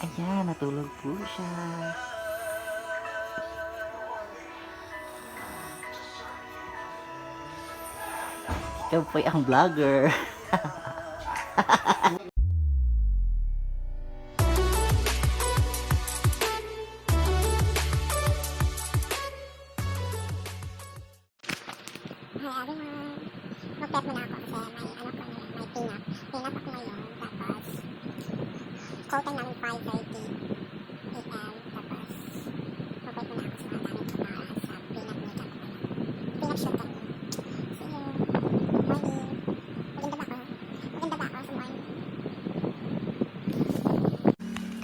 Ayan, natulog po siya. Ikaw po ang vlogger. Hi everyone! Mag-prep muna ako kasi may ano ko ngayon, may pinup. Pinup ako ngayon, tapos call time namin 5:30 a.m. Tapos mag-prep muna ako sa mga gamit ko para sa pinup makeup ko ngayon. Pinup shoot kami. See you! Morning! Maganda ba ako? Maganda ba ako sa morning?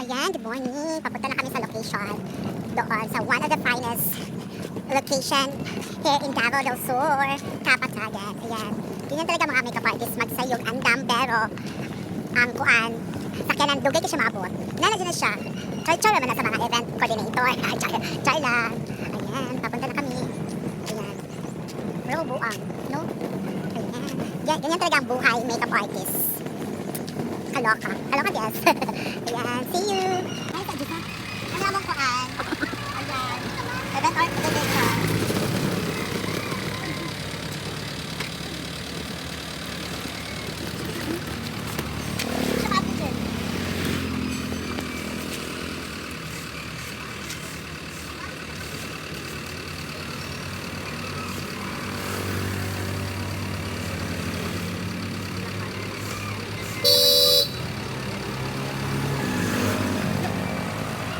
Ayan, good morning! Papunta na kami sa location. Doon sa one of the finest location here in Davao del Sur, Kapatagan. Ayan. Ganyan talaga mga makeup artist magsayong andam pero ang kuan, sakyanan, dugay ka siya maabot. Nanadyan na siya. Char-char naman na sa mga event coordinator. Ay, char, char lang. Ayan, papunta na kami. Ayan. Pero buang, no? Ayan. Ganyan, ganyan talaga ang buhay makeup artist. Kaloka. Kaloka, yes. Ayan, see you. Ay, sa Diyos. Ano among kuan? Ayan. Event coordinator. Siya ma-attitude.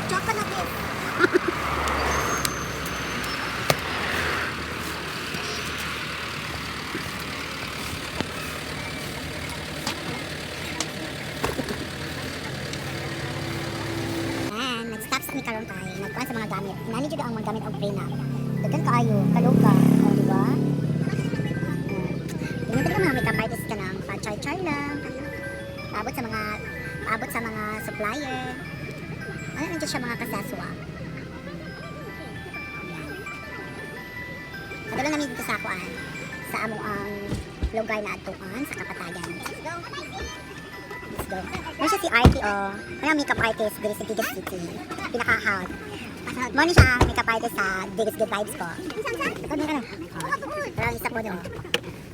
Chocolate is. Ayan, nag-stop sa mi karon kay nagkuan sa mga gamit. Inani jud ang mga gamit og prenup. Daghan kaayo, kaloka, oh, di ba? Ganyan talaga mga makeup artist ka lang, pa-char-char lang, ano. Paabot sa mga supplier. Ano nandiyan siya mga kasaswa. Ayan. Padala namin dito sa kuan, sa amo ang lugar na atuan sa Kapatagan. Let's go. Let's go. Meron siya si RTO. Wala makeup artist diri sa Digas City. Pinaka-hot. Mo ni siya makeup artist sa Digas Good Vibes ko. Ano ano? Pero ang isa po do.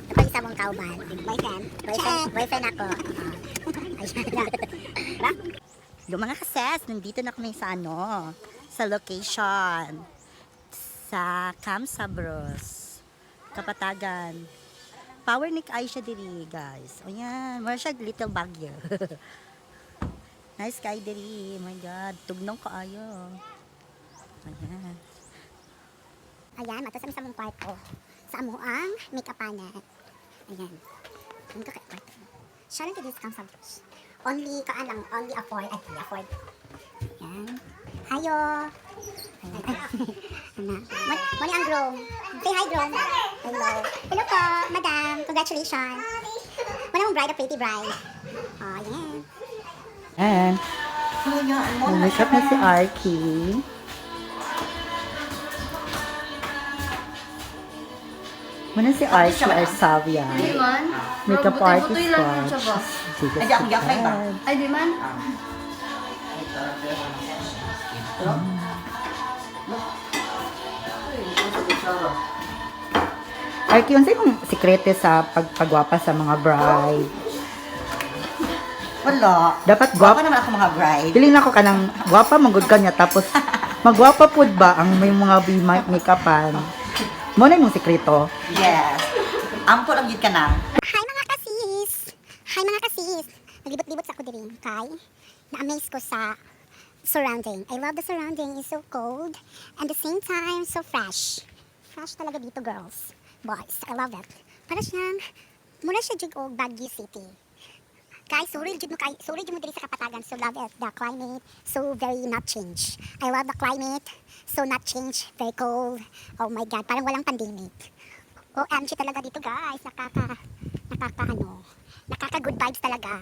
Ito isa mong kauban. Boyfriend. Boyfriend, boyfriend ako. Oo. Ayan. Tara. Yung mga kases, nandito na kami sa ano, sa location. Sa Camp Sabros, Kapatagan. Power ni Aisha diri, guys. O yan, wala siya little Baguio. Nice kay diri. Oh my God, tugnong kaayo. Ayan. Ayan, mato sa mong kwarto. Sa amo ang makeup panel. Ayan. Ano ka kwarto? Siya lang kay discount sa brush. Only, kaan lang, only afford, ay, afford. Ayan. Hayo. Ayan. Ano? Moni ang groom. Say hi, groom. Hello. Hello po, madam. Congratulations. Wala mong bride, a pretty bride. Oh, ayan. And, makeup na si Arky. Muna si Arky Arsavia. Di man. Makeup Pero artist butoy-butoy lang yun siya ba? Sigas Ay, di ako gi-apply ba? Ay, di man. Arky, unsa imong sikreto sa pagpagwapa sa mga bride? Wala. Dapat Gwapa gwapa naman ako mga bride. Piling na ako kanang gwapa manggod ka niya tapos magwapa pud ba ang may mga make-upan. Mo na imong sikreto. Yes. Ampo lang yun ka na. Hi mga kasis! Hi mga kasis! Naglibot-libot sa ako diri kay na-amaze ko sa surrounding. I love the surrounding. It's so cold and the same time so fresh. Fresh talaga dito, girls. Boys, I love it. Para siyang mura siya jud og Baguio City. Kay sorry jud mo kay sorry jud mo diri sa Kapatagan. So love it. The climate so very not change. I love the climate. So not change. Very cold. Oh my God, parang walang pandemic. OMG talaga dito guys. Nakaka ano, nakaka good vibes talaga.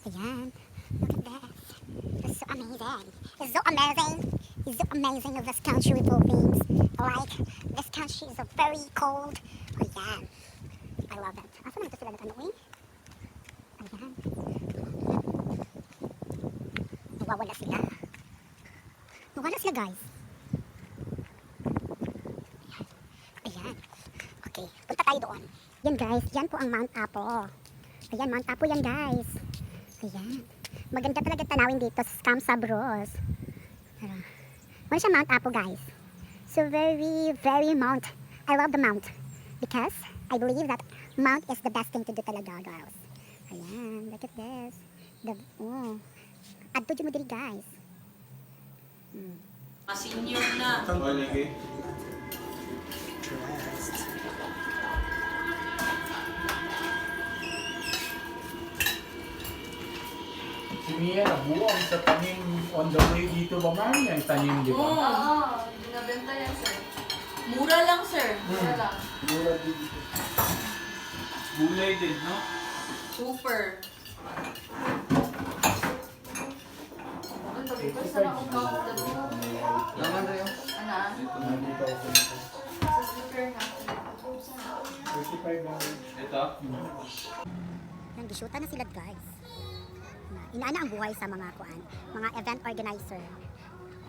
Ayan. Look at this. It's so amazing. It's so amazing. It's so amazing of this country Philippines. Like, this country is so very cold. Ayan. I love it. Asa naman ito sila nag-ano eh? Ayan. Nawawala sila. sila, guys. Ayan. Okay, punta tayo doon. Yan, guys, yan po ang Mount Apo. Ayan, Mount Apo yan, guys. Ayan. Maganda talaga tanawin dito sa Camsabros. Tara. Wala siya Mount Apo, guys. So very, very mount. I love the mount. Because I believe that mount is the best thing to do talaga, guys. Ayan, look at this. Oh. Adto jud mo diri, guys. Senior na. Dressed. Si Mia, nabuang sa tanim on the way dito ba man? Yung tanim, di ba? Oo, binabenta yan, sir. Mura lang, sir. Mura lang. Mura dito. Gulay din, no? Super. Ano ba, basta na akong kawag. Ano? Nandito ako dito. Sa slipper na. 35 lang. Ito? Yan, gisuta na sila, guys. Na, inaana ang buhay sa mga kuan, mga event organizer.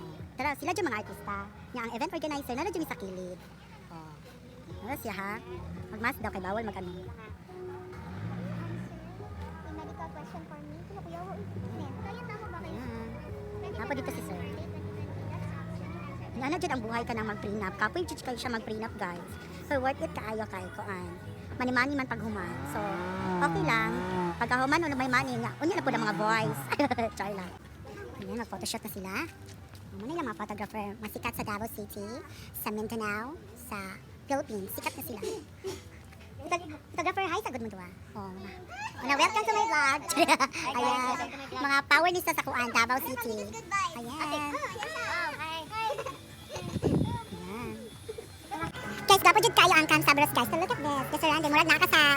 Oh, tara, sila dyan mga artista. Nga ang event organizer, nara dyan sa kilid. Oh. Nara siya ha. Magmas daw kay bawal mag ano. Medical question for me. Sino kuya? Ayan. Napa dito si sir. Inaana dyan ang buhay ka nang mag-prenup. Kapoy jud kayo siya mag-prenup, guys. So, worth it kaayo kay kuan. Mani-mani man paghuman. So, okay lang. Pagkahuman, ano may money nga. Unya na po ng mga boys. Char lang. Ayan, mag-photoshoot na sila. Ano nila mga photographer. Masikat sa Davao City, sa Mindanao, sa Philippines. Sikat na sila. Photographer, hi, sagot mo duwa. Oh, na, welcome to my vlog. Ayan. Mga power ni sa Kuan, Davao City. Ayan. Ayan. Guys, dapat jud kayo ang Camsabros, guys. So look at this. The surrounding. Murag naka sa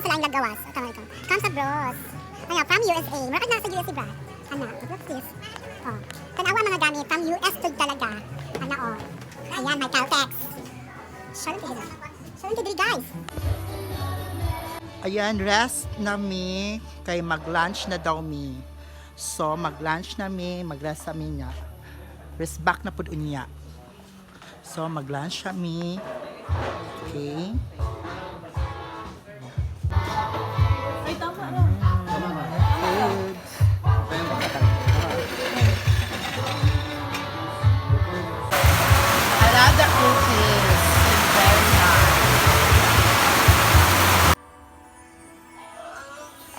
laing lagawas. Oh, tama ito. Camsabros. Ayan, from USA. Murag naka sa USA ba? Ana, look at this. Oh. Tanawa mga gamit. From US to talaga. Ana, oh. Ayan, may Caltex. Shalom kayo. Shalom kayo, guys. Ayan, rest na mi. Kay mag-lunch na daw mi. So, mag-lunch na mi, mag-rest sa mi niya. Rest back na pud unya. So, mag-lunch na mi. Okay. Ay, tama na. Foods. I love the cookies. It's very nice.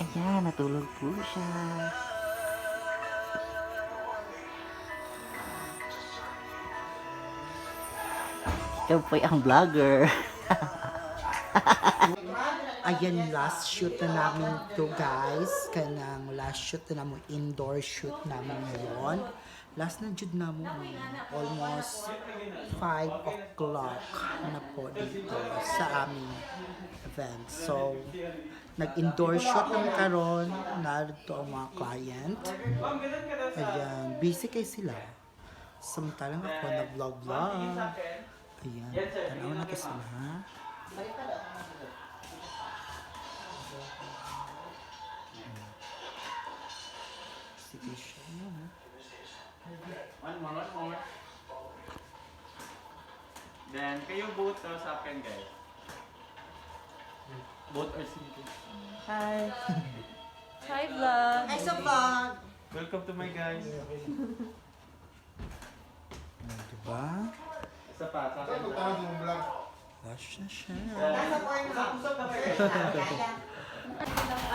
Ayan, natulog po siya. Ikaw po ang vlogger. Ayan, last shoot na namin to, guys. Kanang last shoot na namo, indoor shoot namin ngayon. Last na jud namo eh. Almost 5 o'clock na po dito sa aming event. So, nag-indoor shoot namin karon. Narito ang mga client. Ayan, busy kay sila. Samantalang ako nag-vlog-vlog. Ayan, tanaw na to sila, ha? Sige siya. One more, one more. Then, kayo both or sa akin, guys. Both or single. Hi. Hi, vlog. Hi sa vlog! Welcome to my guys. Diba? Isa pa, sa akin. Lush na siya.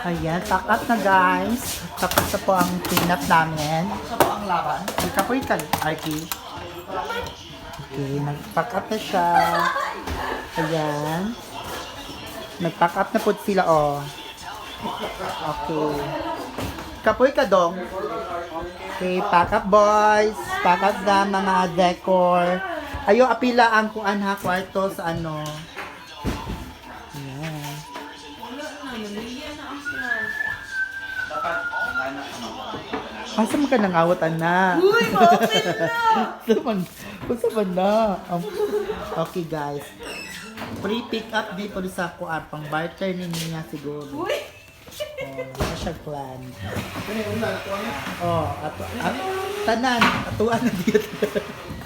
Ayan, pack up na, guys. Tapos na po ang clean up namin. Sa po ang laban. Ikapoy ka, Arky. Okay, nag-pack up na siya. Ayan. Nag-pack up na po sila, oh. Okay. Kapoy ka, dong. Okay, pack up, boys. Pack up na mga decor. Ayo, apila ang kuan ha, kwarto sa ano. Ayan. Wala na, namigyan na ang sila. Dapat, anak mo. Asa man ka nangawat, ana? Uy, ma-open na! Unsa man, unsa man na? Okay, guys. Free pick up di po sa kuan pang barter ni niya siguro. Uy! Oh, wala siya plan. Oh, ato, ato. Tanan, atuan na dito.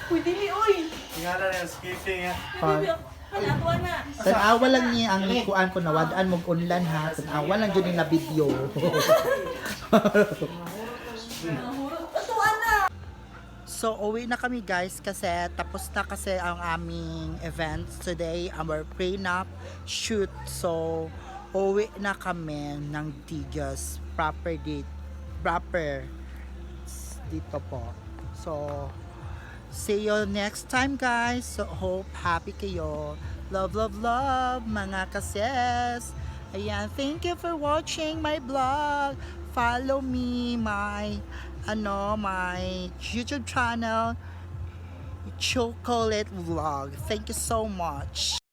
Uy, dili, uy. Tingala na yung skipping ha. Dili, hala, atuwa na. Tanawa lang niya ang kuan ko nawadaan mog unlan ha. Tanawa lang jud ni na video. Atuwa na. So uwi na kami, guys, kasi tapos na kasi ang aming events today, our prenup shoot. So uwi na kami ng Digas proper date, proper dito po. So see you next time, guys. So hope happy kayo. Love, love, love, mga kases. Ayan, thank you for watching my vlog. Follow me, my, ano, my YouTube channel, Chocolate Vlog. Thank you so much.